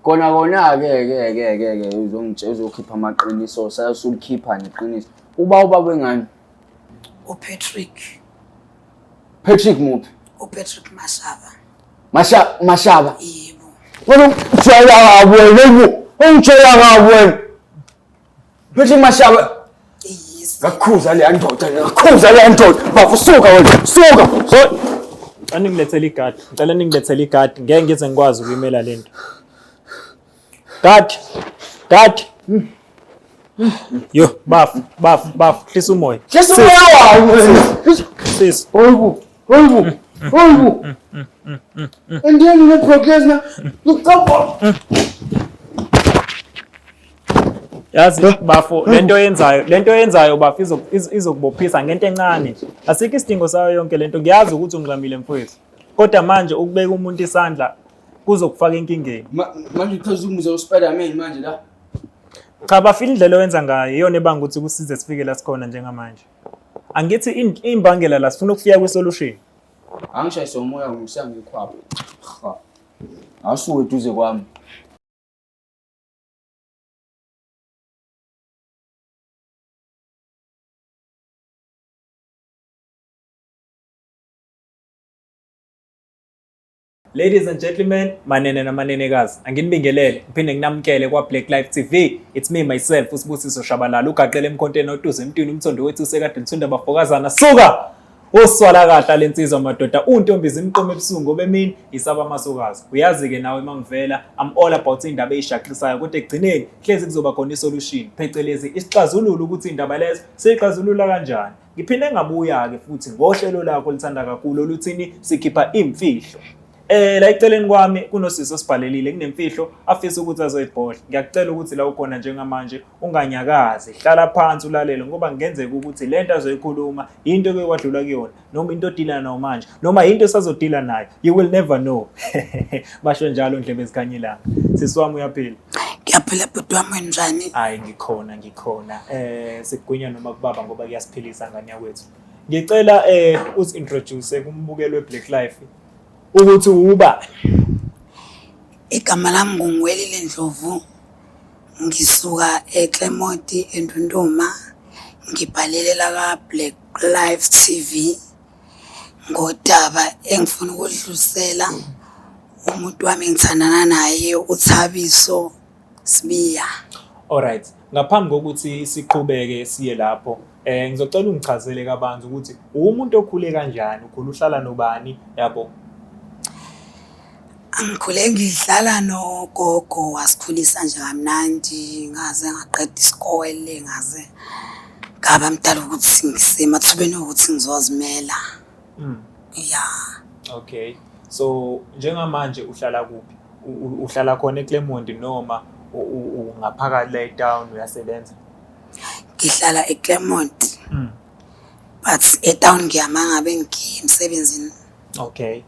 Kona kona-ke ke ke ke ke uzongitshela uzokhipha amaqiniso sayasulikhipha neqiniso. Uba ubaba wengane. UPatrick. Patrick muphi? UPatrick Mashaba. Masha Mashaba. Yebo. Wena ungijwayela kabi wena, ungijwayela kabi wena. Patrick Mashaba. Yes. Ngakukhuza leya ndoda, ngakukhuza leya ndoda. Bafo suka wena, suka. So, ngicela ningilethele igadi. Ngicela ningilethele igadi. Ngeke ngize ngikwazi ukuyimela lento. Guard. Guard. Yo, bafo, bafo, bafo, hlisa umoya. Hlisa umoya wawo wena. Sis. Hayibo, hayibo, hayibo. Andiyani ne-Brock Lesnar. Ngicabanga. Yazi bafo lento oyenzayo lento oyenzayo bafo izokubophisa ngento encane nje. Asikho isidingo sayo yonke lento ngiyazi ukuthi ungqamile mfowethu. Kodwa manje ukubeka umuntu isandla kuzokufaka enkingeni. Manje uchaza ukumuza uSpider-Man manje la. Cha bafo indlela oyenza ngayo iyona ebanga ukuthi kusize sifike la sikhona njengamanje. Angithi imbangela la sifuna ukufika kwi-solution. Angishayise umoya ngisangikhwapha. Ha. Awusuke eduze kwami. Ladies and gentlemen, manene namanenekazi, anginibingelele, ngiphinde nginamukele kwa Black Life TV. It's me myself uSibusiso Shabalala, ugaqele emkhontweni otuze emntwini umthondo wethu usekade lithunda abafokazana. Suka! Uswala kahle lensizwa madoda, untombi zimqoma ebusuku ngoba emini isaba amasukazi. Uyazi-ke nawe mangivela, I'm all about indaba eyishaqisayo kodwa ekugcineni hlezi kuzoba khona isolution, phecelezi isixazululo ukuthi indaba lezo siyixazulula kanjani. Ngiphinde ngabuya-ke futhi ngohlelo lakho olithanda kakhulu oluthini sikhipha imfihlo. La eceleni kwami kunosisi osibhalelile kunemfihlo afisa ukuthi azoyibhodla. Ngiyakucela ukuthi la ukhona njengamanje unganyakazi, hlala phansi ulalele ngoba kungenzeka ukuthi lento azoyikhuluma into eke wadlula kuyona noma into odila nayo manje noma into esazodila nayo. You will never know. Basho njalo ndlebe zikhanyilanga. Sisi wami uyaphila? Ngiyaphila bhuti wami wenjani? Hayi ngikhona ngikhona. Sikugwinya noma kubaba ngoba kuyasiphilisa ngane yakwethu. Ngicela uzi-introduce kumbukeli we-Black Life ukuthi ubani. Igama lami nguNgwelile Ndlovu. Ngisuka eClermont eNdunduma. Ngibhalelela ka-Black Life TV ngodaba engifuna ukudlulisela umuntu wami engithandana naye uThabiso Sibiya. Alright, ngaphambi kokuthi siqhubeke siye lapho, ngizocela ungichazele kabanzi ukuthi uwumuntu okhule kanjani, ukhule uhlala nobani, yabo? Ngikhule ngihlala nogogo wasikhulisa nje kamnandi ngaze ngaqeda isikole ngaze ngaba mdala ukuthi ngisemathubeni okuthi ngizozimela. Ya. Okay. So njengamanje uhlala kuphi? Uhlala khona eClermont noma ungaphakathi la etown uyasebenza? Ngihlala eClermont. But etown ngiyama ngabe ngiye emsebenzini. Okay.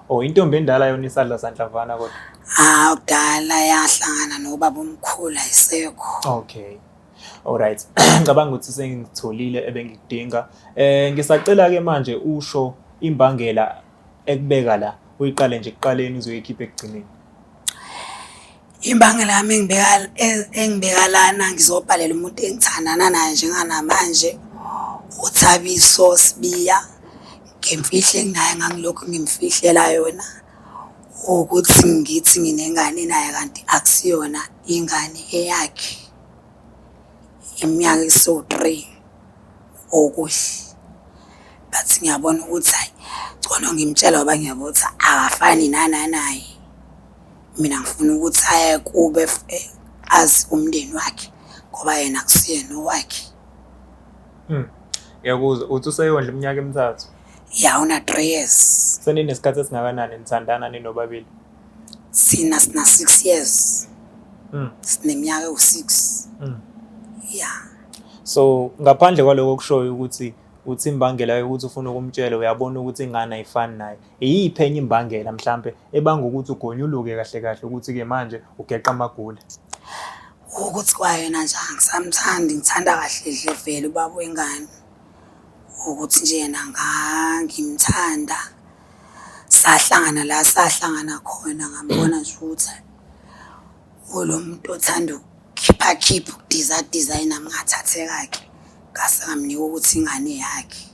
Oh, intombi endala yona isadla sanhlavana kodwa. Ah, kudala yahlangana nobaba omkhulu ayisekho. Okay. Alright. Ngicabanga ukuthi sengitholile ebengikudinga. Ngisacela ke manje usho imbangela ekubeka la. Uyiqale nje ekuqaleni uzoyikhipha ekugcineni. Imbangela yami engibeka engibeka lana ngizobhalela umuntu engithandana naye njenganamanje uThabiso Sibiya ngemfihlo enginayo engangilokhu ngimfihlela yona ukuthi ngithi nginengane naye kanti akusiyona ingane eyakhe. Iminyaka isiwu-three okuhle but ngiyabona ukuthi hhayi ngcono ngimtshela ngoba ngiyabona ukuthi akafani nananaye. Mina ngifuna ukuthi aye kube azi umndeni wakhe ngoba yena akusiyena owakhe. Ngiyakuzwa uthi useyondla iminyaka emithathu. Ya una-three years. Seninesikhathi esingakanani nithandana ninobabili? Thina sina 6 years. Sineminyaka ewu-6. Ya. So ngaphandle kwaloko okushoyo ukuthi uthi imbangela yokuthi ufuna ukumtshela uyabona ukuthi ingane ayifani naye. Iyiphi enye imbangela mhlampe ebanga ukuthi ugonyuluke kahle kahle ukuthi ke manje ugeqa amagula? Ukuthi kwayena nje angisamthandi ngithanda kahle nje vele ubaba wengane. Ukuthi nje yena ngangimthanda sahlangana la sahlangana khona ngambona nje ukuthi. Ulo muntu othanda ukukhipha khipha ukudiza designer ngingathatheka-ke ngase ngamnika ukuthi ingane yakhe.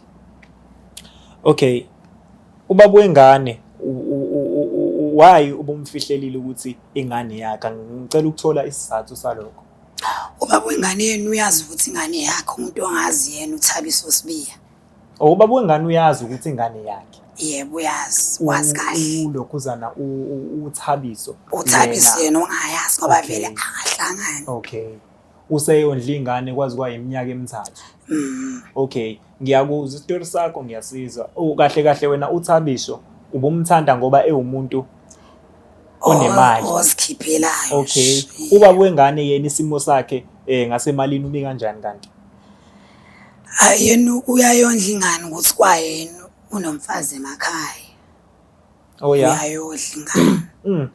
Okay. Ubaba wengane why ubumfihlelile ukuthi ingane yakhe? Ngicela ukuthola isizathu salokho. Ubaba wengane yena uyazi ukuthi ingane yakhe umuntu ongazi yena uThabiso Sibiya. Oh, ubaba wengane uyazi ukuthi ingane yakhe. Yebo uyazi, wazi kahle. Ulokhuzana uThabiso. UThabiso yena ongayazi ngoba vele akahlangani. Okay. Useyondla ingane kwaze kwayiminyaka emithathu. Okay, ngiyakuzwa isitori sakho ngiyasizwa. Oh, kahle kahle wena uThabiso ubumthanda ngoba ewumuntu onemali. Ozikhiphelayo. Okay. Ubaba wengane yena isimo sakhe ngasemalini umi kanjani kanti? Hhayi yena uyayondla ingane ukuthi kwayena unomfazi emakhaya. Oh yeah. Uyayondla ingane.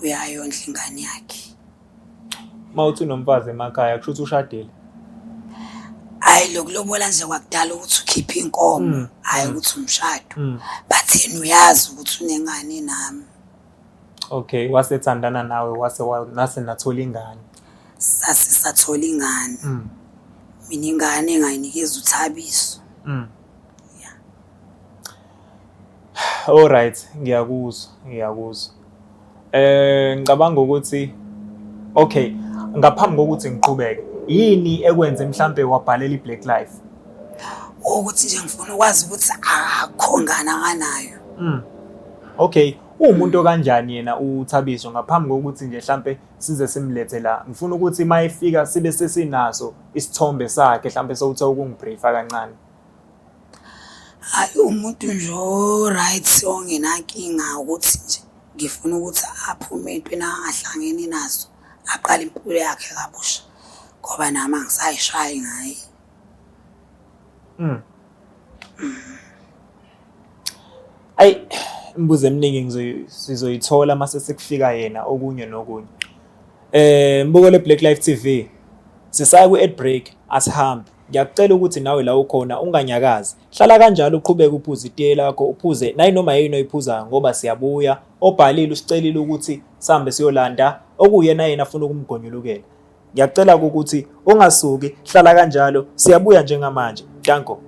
Uyayondla ingane yakhe. Uma uthi unomfazi emakhaya kusho ukuthi ushadile. Hhayi lokulobola nje kwakudala ukuthi ukhiphe inkomo, hhayi ukuthi umshado. But yena uyazi ukuthi unengane nami. Okay, wasethandana nawe wase nase nathola ingane. Sase sathola ingane. Mina ingane ngayinikeza uThabiso. Yeah. All right, ngiyakuzwa, ngiyakuzwa. Ngicabanga ukuthi okay, ngaphambi kokuthi ngiqhubeke, yini ekwenze mhlambe wabhalela iBlack Life? Ukuthi nje ngifuna ukwazi ukuthi akho ngane akanayo. Okay, uwumuntu kanjani yena uThabiso ngaphambi kokuthi nje mhlambe size simlethe la? Ngifuna ukuthi mayefika sibe sesinaso isithombe sakhe mhlambe sewuthe ukungibriefa kancane. Hayi umuntu nje o-right ongenankinga ukuthi nje ngifuna ukuthi aphume entweni angahlangene nazo aqale impilo yakhe kabusha ngoba nami angisayishayi ngaye. Ayi, imibuzo eminingi sizoyithola mase sekufika yena okunye nokunye. Mbuko le Black Life TV. Sisaya ku-ad break, asihambe. Ngiyakucela ukuthi nawe la ukhona unganyakazi. Hlala kanjalo uqhubeke uphuze itiye lakho, uphuze nayinoma yini oyiphuzayo ngoba siyabuya. Obhalile usicelile ukuthi sihambe siyolanda okuyena yena afuna ukumgonyulukela. Ngiyakucela ukuthi ungasuki, hlala kanjalo, siyabuya njengamanje. Danko.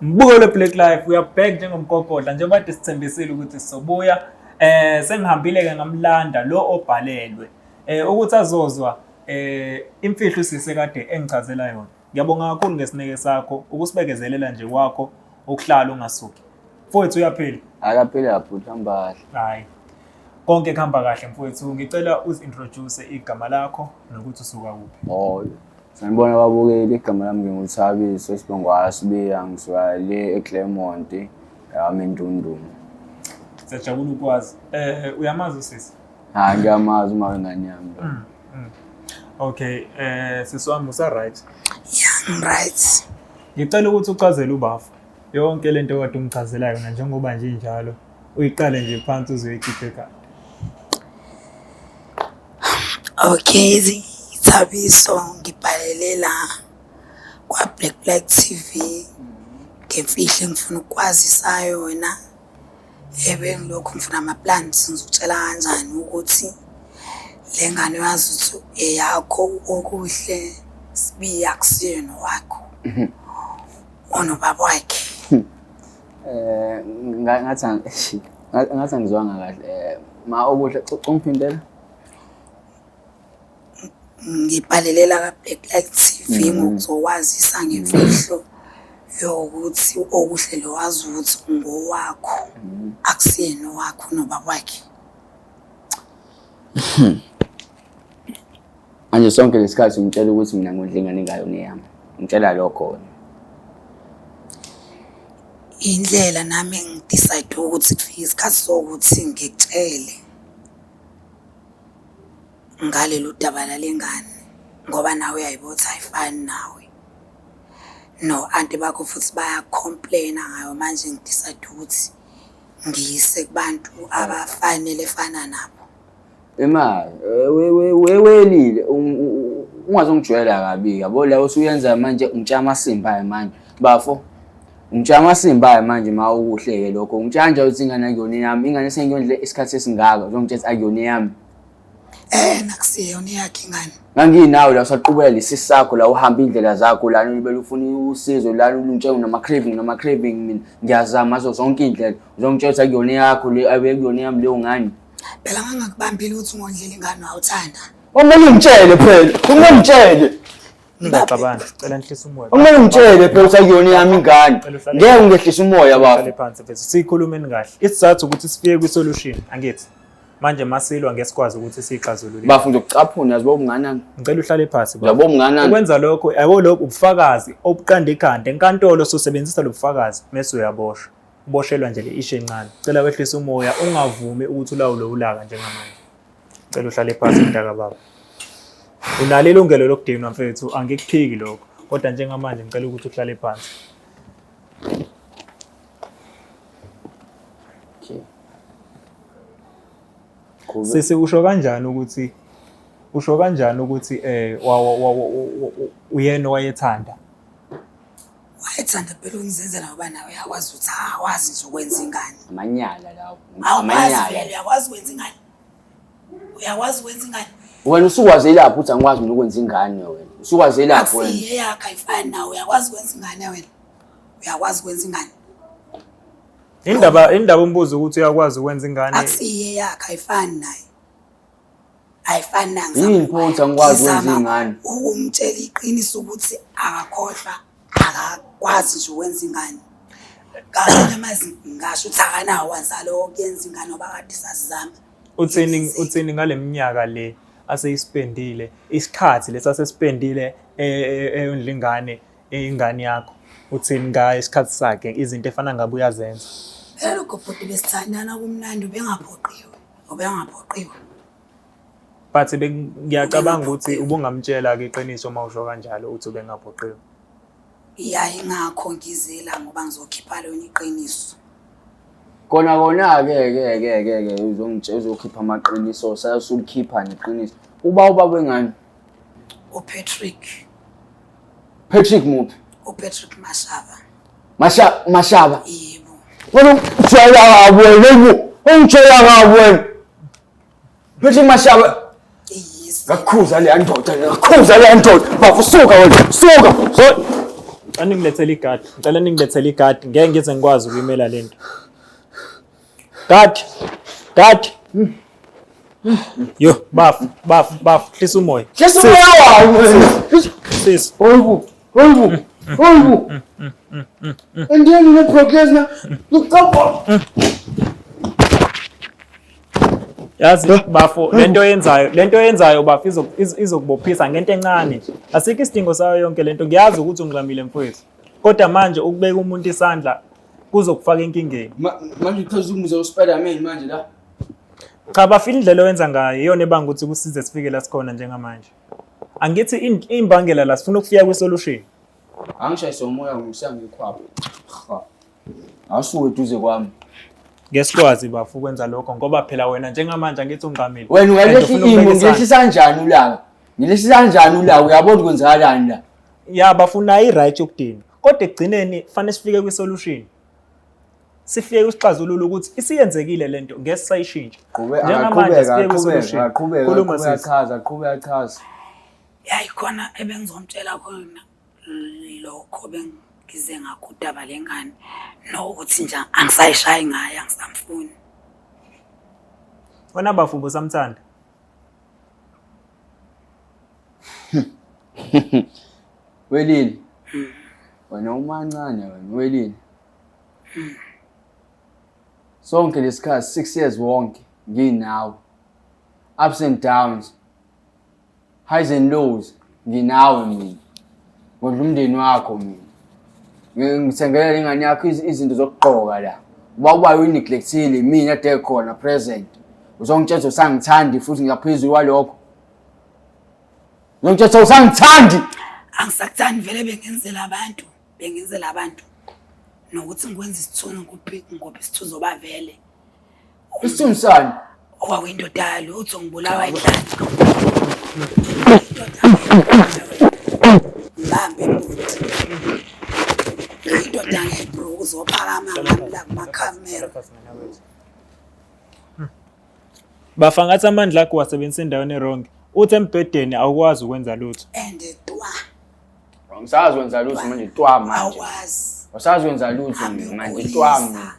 Mbuko le Black Life we are back njengomgogodla njengoba kade sithembisile ukuthi sizobuya. Sengihambile ke ngamlanda lo obhalelwe ukuthi azozwa imfihlo usisi kade engichazela yona. Ngiyabonga kakhulu ngesineke sakho, ukusibekezelela nje kwakho ukuhlala ungasuki. Mfowethu uyaphila? Akaphila bhuti, hamba kahle. Hayi. Konke kuhamba kahle mfowethu. Ngicela uzi-introduce igama lakho nokuthi usuka kuphi. Oh, sanibona babukeli, igama lami nginguThabiso isibongo Sibiya, ngisuka le eClermont, yami eNdunduma. Siyajabula ukwazi. Uyamazi usisi? Hayi, ngiyamazi uma wengane yami. Okay, sisi wami usa right? Yeah, I'm right. Ngicela ukuthi uchazele ubafu yonke lento okade umchazela yona njengoba nje injalo. Uyiqale nje phansi uzoyikhipha ekhaya. Okay, Thabiso ngibhalele la kwa Black Black TV ngemfihlo engifuna ukukwazisa yona. Ebengilokhu ngifuna ama-plans ngizokutshela kanjani ukuthi le ngane uyazi ukuthi eyakho okuhle Sibiya akusiyo nowakho. Onobaba wakhe. Ngathi ngathi angizwanga kahle. Ma okuhle ungiphindela. Ngibhalelela ka-Black Life TV ngokuzokwazisa ngemfihlo yokuthi okuhle lo wazi ukuthi ngowakho akusiyena owakho unobaba wakhe. Manje sonke lesikhathi ngitshela ukuthi mina ngondla ingane engayona eyami. Ngitshela lokho wena. Indlela nami engidecide ukuthi kufike isikhathi sokuthi ngicele ngalolu daba lale ngane ngoba nawe uyayibona ukuthi ayifani nawe. No-anti bakho futhi baya-complain-a ngayo manje ngidecide ukuthi ngiyise kubantu abafanele fana nabo. Imali wewelile ungazongijwayela kabi yabo la usuyenza manje ungitsha amasimba manje bafo. Ngitshela amasimba manje ma ukuhle-ke lokho. Ngitshela kanjani ukuthi ingane akuyona eyami? Ingane sengiyondle isikhathi esingaka, uzongitshela ukuthi akuyona eyami. Eh nakusiyona eyakhe ingane. Nganginawe la usaqhubeka lesi sakho la uhamba indlela zakho lana ulibele ufuna usizo lana ungitshela unama-craving unama-craving mina ngiyazama ngazo zonke iy'ndlela uzongitshela ukuthi akuyona eyakho le abe kuyona eyami leyo ngane. Phela ngangakubambile ukuthi ungondlela ingane wawuthanda. Kumele ungitshele phela, kumele ungitshele. Ningaxabani, sicela nihlise umoya. Kumele ungitshele phela ukuthi akuyona eyami ingane. Ngeke ungehlise umoya bafo. Hlale phansi mfethu, sikhulumeni kahle. Isizathu ukuthi sifike kwi-solution, angithi? Manje masilwa ngeke sikwazi ukuthi siyixazulule. Bafo ngizokucaphuna yazi ubunganani. Ngicela uhlale phansi bafo. Yabo ubunganani. Ukwenza lokho, yabo lokho ubufakazi obuqanda ikhanda. Enkantolo sosebenzisa lo bufakazi mese uyaboshwa. Uboshelwa nje le issue encane. Cela wehlise umoya, ungavumi ukuthi ulawulwe ulaka njengamanje. Cela uhlale phansi mntaka baba. Unalo ilungelo lokudinwa mfethu, angikuphiki lokho. Kodwa njengamanje ngicela ukuthi uhlale phansi. Okay. Sisi usho kanjani ukuthi usho kanjani ukuthi eh uyena owayethanda? Wayethanda phela ukuzenzela ngoba nawe uyakwazi ukuthi akwazi nje ukwenza ingane. Amanyala lawo. Awukwazi vele uyakwazi ukwenza ingane. Uyakwazi ukwenza ingane. Wena usukwazi lapho ukuthi angikwazi mina ukwenza ingane wena. Usukwazi lapho wena. Akusiye yakho ayifani nawe uyakwazi ukwenza ingane wena. Uyakwazi ukwenza ingane. Indaba umbuzo ukuthi uyakwazi ukwenza ingane. Akusiye yakho ayifani naye. Ayifani naye. Yini pho ukuthi angikwazi ukwenza ingane? Ukumtshela iqiniso ukuthi akakhohlwa akakwazi nje ukwenza ingane. Ngamanye amazwi ngingasho ukuthi akanawo wanzalo wokuyenza ingane ngoba kade sasizama. Uthini ngale minyaka le aseyispendile, isikhathi lesi asesipendile eyondla ingane, ingane yakho. Uthini ngayo isikhathi sakhe, izinto efana ngabe uyazenza? Phela lokho bhuti besithandana kumnandi ubengaphoqiwe, ubengaphoqiwe. But ngiyacabanga ukuthi ubungamtshela-ke iqiniso uma usho kanjalo uthi ubengaphoqiwe. Ya ingakho ngizela ngoba ngizokhipha lona iqiniso. Kona kona-ke ke ke ke ke uzongitshela uzokhipha amaqiniso sayasulikhipha neqiniso. Uba ubaba wengane? uPatrick. Patrick muphi? uPatrick Mashaba. Mashaba? Yebo. Wena ungijwayela kabi wena, ungijwayela kabi wena. Patrick Mashaba. Yes. Ngakukhuza leya ndoda, ngakukhuza leya ndoda. Bafo suka wena, suka. So, ngicela ningilethele igadi. Ngicela ningilethele igadi. Ngeke ngize ngikwazi ukuyimela le nto. Gadi. Gadi. Yo, bafo, bafo, bafo, hlisa umoya. Hlisa umoya wawo wena. Sis. Hayibo, hayibo, hayibo. Andiyani ne-Brock Lesnar. Ngicabanga. Yazi bafo lento oyenzayo lento oyenzayo bafo izokubophisa ngento encane nje. Asikho isidingo sayo yonke lento. Ngiyazi ukuthi ungqamile mfowethu. Kodwa manje ukubeka umuntu isandla kuzokufaka enkingeni. Manje uchaza umuza uSpider-Man manje la. Cha bafo indlela oyenza ngayo iyona ebanga ukuthi kusize sifike la sikhona njengamanje. Angithi imbangela la sifuna ukufika kwi-solution. Angishayise umoya ngisangikhwapha. Cha. Awusuke eduze kwami. Ngeke sikwazi bafo ukwenza lokho ngoba phela wena njengamanje angithi ungqamile. Wena And ungalehla ufuna imo ukubeka isandla. ngilehlisa kanjani ulaka? Ngilehlisa kanjani ulaka? Uyabona kwenzakalani la? Ya bafuna i-right yokudinwa. Kodwa ekugcineni kufanele sifike kwi-solution. Sifike kwisixazululo ukuthi isiyenzekile lento ngeke sisayishintshe. Njengamanje sifike kwi-solution. Khuluma sisi. Achaza, qhubeka achaza. Yayi khona ebengizomtshela khona lokho bengize ngakho udaba lengane nokuthi nje angisayishayi ngaye angisamfuni. Wena bafo ubusamthanda? Welile. Wena umancane wena welile. Sonke lesikhathi 6 years wonke nginawe. Ups and downs. Highs and lows nginawe mina. Ngodla umndeni wakho mina. Ngithengela ingane yakho izinto zokugqoka la. Uba uba uyineglectile mina ade khona present. Uzongitshela usangithandi futhi ngiyaphezulu kwalokho. Uzongitshela usangithandi. Angisakuthandi vele bengenzela abantu, bengenzela abantu. Nokuthi ngikwenza isithunzi ngikuphi ngophi isithunzi oba vele. Isithunzi sani? Okwakuyindoda yalo uthi ngibulawa indlala. Ngibambe bhuti. Indoda ngebhruku uzophakama ngami la kumakhamera. Bafa ngathi amandla akho wasebenzisa endaweni e-wrong. Uthi embhedeni awukwazi ukwenza lutho. And twa. Angisazi wenza lutho manje twa manje. Awukwazi. Awusazi wenza lutho Hambe manje twa uyokhulisa. mina.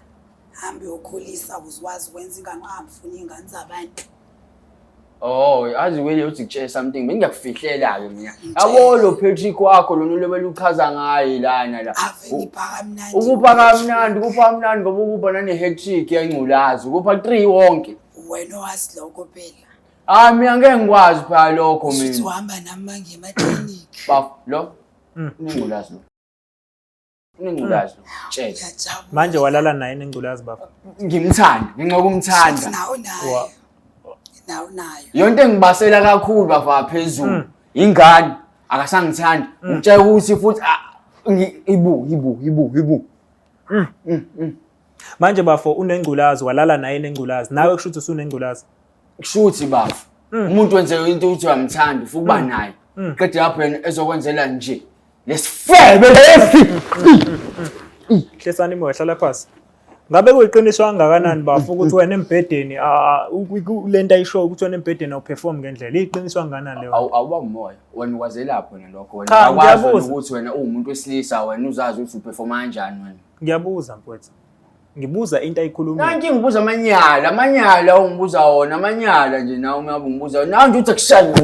Hambe uyokhulisa ukuze ukwazi ukwenza ingane ungahambi ufuna iy'ngane zabantu. Oh, azi wele uthi kutshela something bengiyakufihlela ke mina. Yabo lo Patrick wakho lona ulobela uchaza ngaye lana la. Ave ngipha kamnandi. Ukupha kamnandi, ukupha kamnandi ngoba ukupha nane hat trick yengculazi, ukupha 3 wonke. Wena owazi lokho phela. Ah mina ngeke ngikwazi phela lokho Shuthi mina. uhamba nami mangiye emaklinikhi. Baf lo. Unengculazi lo. Unengculazi lo. Tshela. Ngiyajabula. Manje walala naye nengculazi bafa. Ngimthanda, ngenxa yokumthanda. Nawe unayo. Nawe unayo. Yonke engibasela kakhulu bafa phezulu. Ingane akasangithandi. Ngitshela ukuthi futhi ibu ibu ibu ibu. Manje bafo unengculazi walala naye nengculazi. Nawe kusho ukuthi usunengculazi. Kushuthi bafu. Umuntu wenze into ukuthi uyamthanda ufuna ukuba naye. Qede lapho yena ezokwenzela nje. Lesifebe lesi. Hlesani moya hlala phansi. Ngabe kuyiqiniso kangakanani bafo ukuthi wena embhedeni lento ayishoyo ukuthi wena embhedeni awuperform ngendlela. Iyiqiniso kangakanani leyo? Awuba umoya. Wena ukwazelaphi wena lokho wena. Cha, Awukwazi wena ngiyabuza. ukuthi wena uwumuntu wesilisa wena uzazi ukuthi uperforma kanjani wena. Ngiyabuza mfowethu. Ngibuza into ayikhulumayo. Nanti ngibuza amanyala, amanyala ungibuza wona, amanyala nje nawe uma ungibuza wona. Nawe nje uthi akushaya.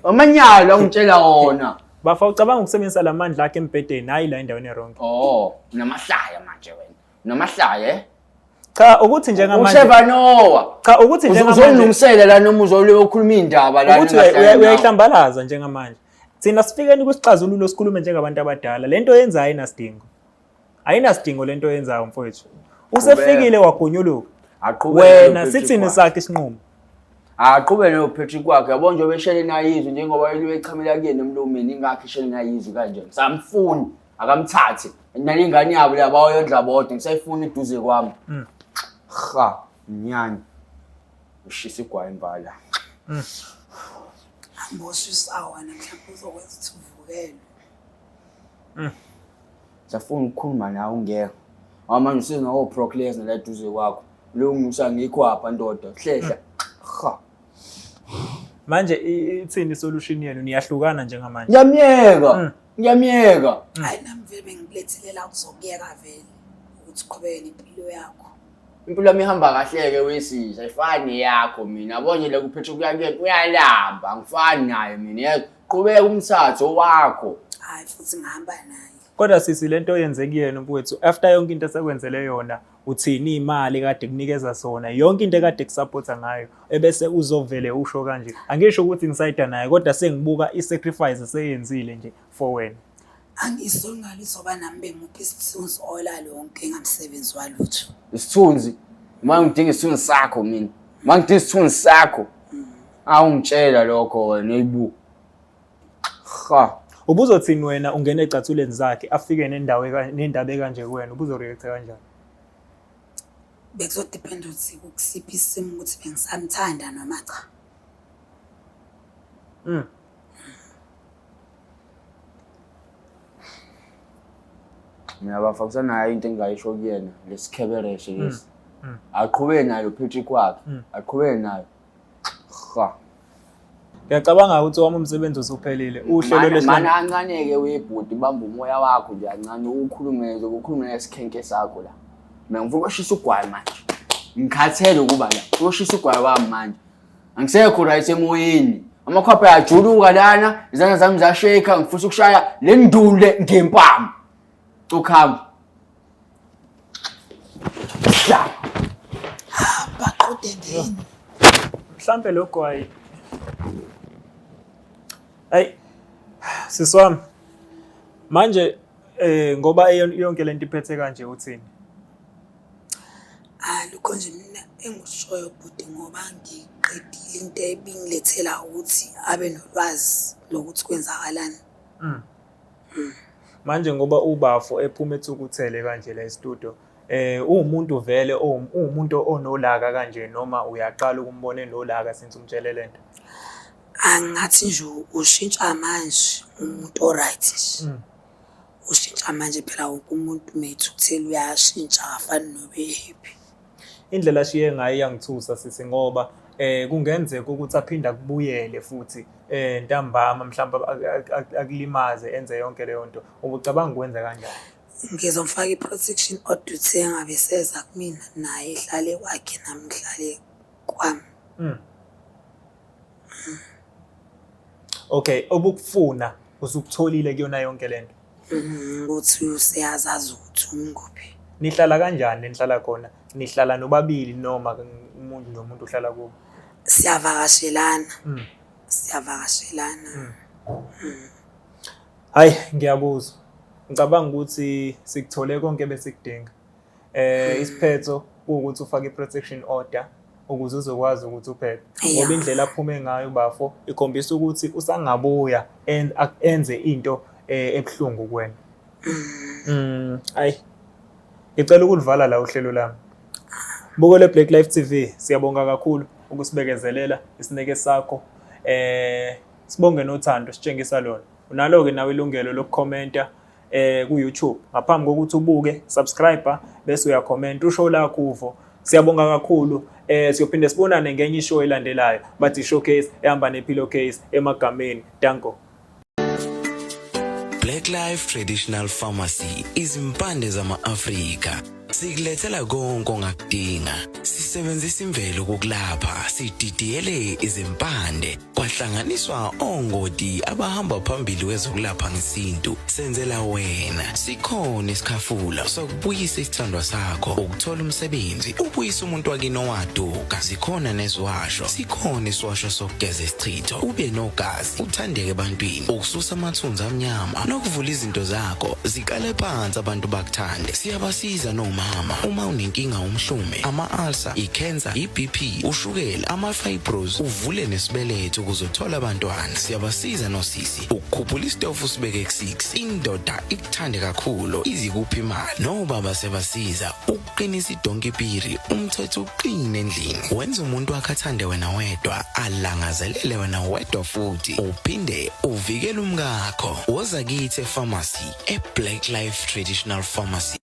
Amanyala ungitshela wona. Bafa ucabanga ukusebenzisa lamandla akhe embhedeni hayi la endaweni e-wrong. Oh, unamahlaya manje wena. Unamahlaya eh? Cha ukuthi njengamanje Usheva Noah. Cha ukuthi njengamanje Uzolungisela la noma uzolwe ukhuluma indaba la. ukuthi uyayihlambalaza njengamanje. Thina sifikeni kwisixazululo sikhulume njengabantu abadala. Lento oyenzayo ayinasidingo. Ayinasidingo lento oyenzayo mfowethu. Usefikile wagunyuluka. Aqhubeke Wena noPatrick sithini wakhe. sakhe isinqumo? Aqhubeke noPatrick wakhe yabo nje beshele nayizwe njengoba yena echamela kuyena emlomeni ingakho ishele nayizwe kanje. Ngisamfuni akamthathe. Nalengane yabo la bayondla bodwa ngisayifuna eduze kwami. Ha, nyani. Ushisa igwayi imbala. Hamba oshisa wena mhlawumbe uzokwenza ukuthi uvukelwe. Safuna ukukhuluma nawe ungekho. Awu manje usenawo Proclass la eduze kwakho. Lo ngisa ngikhwapha ndoda. Hlehla. Ha. Manje ithini isolution yenu? Niyahlukana njengamanje. Ngiyamyeka. Ngiyamyeka. Hayi nami vele bengikulethile la kuzokuyeka vele ukuthi uqhubeke nempilo yakho. Impilo yami ihamba kahle-ke wesizwe ayifani neyakho mina yabo nje le kuPatrick uyakuyena uyalamba angifani naye mina yezwa qhubeka umthatho wakho. Hayi futhi ngihamba naye. Kodwa sisi lento oyenze kuyena mfowethu after yonke into esekwenzele yona uthini imali kade kunikeza sona yonke into ekade kusupporta ngayo ebese uzovele usho kanje. Angisho ukuthi ngisayida naye kodwa sengibuka i-sacrifice eseyenzile nje for wena. Angisoli ngalutho ngoba nami bengimupha isithunzi ola lonke engamsebenzi walutho. Isithunzi uma ngidinga isithunzi sakho mina uma ngidinga isithunzi sakho awungitshela lokho wena eyibu. Ha. Ubuzothini wena ungena ecathulweni zakhe afike nendawo nendaba ekanje kuwena ubuzoreact kanjani? Bekuzodependa ukuthi kusiphi isimo ukuthi bengisamthanda noma cha. Mina bafa kusanayo into engingayisho kuyena lesikhebereshe lesi. Aqhubeke nayo Patrick wakhe. Aqhubeke nayo. Ha. Ngiyacabanga ukuthi wami umsebenzi usuphelile. Uhlelo Mana lesihlanu. kancane-ke webhuti bamba umoya wakho nje kancane ukhulume nje ukhulume nesikhenke sakho la. Mina ngifuna ukushisa ugwayi manje. Ngikhathele ukuba la. Uyoshisa ugwayi wami manje. Angisekho right emoyeni. Amakhwapha ayajuluka lana, izandla zami ziyasheka, ngifisa ukushaya le ndule ngempama. Ukhamba. Hla. Hamba qhude ndini. Mhlambe lo gwayi. Ayi sisi wami. Manje ngoba yonke lento iphethe kanje uthini? Alukho nje mina engikushoyo bhuti ngoba ngiqedile into ebingilethela ukuthi abe nolwazi lokuthi kwenzakalani. Manje ngoba ubafo ephuma ethukuthele kanje la e-studio, uwumuntu vele uwumuntu onolaka kanje noma uyaqala ukumbona enolaka since umtshele lento? Angathi nje ushintsha manje umuntu o-right nje. Ushintsha manje phela wonke umuntu methukuthela uyashintsha akafani nobe-happy. Indlela ashiye ngayo iyangithusa sisi ngoba kungenzeka ukuthi aphinde akubuyele futhi ntambama mhlawumbe akulimaze enze yonke leyo nto. Ubucabanga ukwenza kanjani? Ngizomfaka i-protection order ukuthi engabe seza kumina naye ehlale kwakhe nami ngihlale kwami. Okay, obukufuna usukutholile kuyona yonke lento. Ukuthi useyazazi ukuthi umnguphi. Nihlala kanjani nihlala khona? Nihlala nobabili noma umuntu nomuntu uhlala kubo? Siyavakashelana. Siyavakashelana. Hayi, ngiyakuzwa. Ngicabanga ukuthi sikuthole konke besikudinga. Isiphetho kuwukuthi ufake i-protection order ukuze uzokwazi ukuthi uphephe. Ngoba indlela aphume ngayo bafo ikhombisa ukuthi usangabuya enze into ebuhlungu kuwena. Ayi. Ngicela ukulivala la uhlelo lami. Buko le Black Life TV, siyabonga kakhulu ukusibekezelela isineke sakho. Sibonge nothando sitshengisa lona. Unalo ke nawe ilungelo lokukhomenta ku YouTube ngaphambi kokuthi ubuke, subscribe bese uyakhomenta usho lakho uvo. Siyabonga kakhulu. Siyophinde sibonane ngenye ishow elandelayo. Bathi showcase ehamba ne-pillowcase emagameni. Danko. Black Life Traditional Pharmacy, izimpande zama-Afrika. Sikulethela konke ongakudinga. Sisebenzisa imvelo ukukulapha, sididiyele izimpande, kwahlanganiswa ongoti abahamba phambili kwezokulapha ngesintu. Senzela wena. Sikhona isikhafula sokubuyisa isithandwa sakho, ukuthola umsebenzi, ubuyise umuntu wakini owaduka. Zikhona neziwasho, sikhona isiwasho sokugeza isichitho, ube nogazi, uthandeke ebantwini, ukususa amathunzi amnyama nokuvula izinto zakho ziqale phansi abantu bakuthande. Siyabasiza nomama uma unenkinga umhlume, ama-ulcer, i-cancer, i-BP, ushukela, ama-fibros, uvule nesibeletho ukuze uthole abantwana. Siyabasiza nosisi ukukhuphula isitofu usibeke ku-6, indoda ikuthande kakhulu izikuphi imali. Nobaba siyabasiza ukuqinisa idonkipiri, umthetho uqine endlini, wenza umuntu wakhe athande wena wedwa, alangazelele wena wedwa futhi uphinde uvikele umkakho. Woza kithi epharmacy e-Black Life Traditional Pharmacy.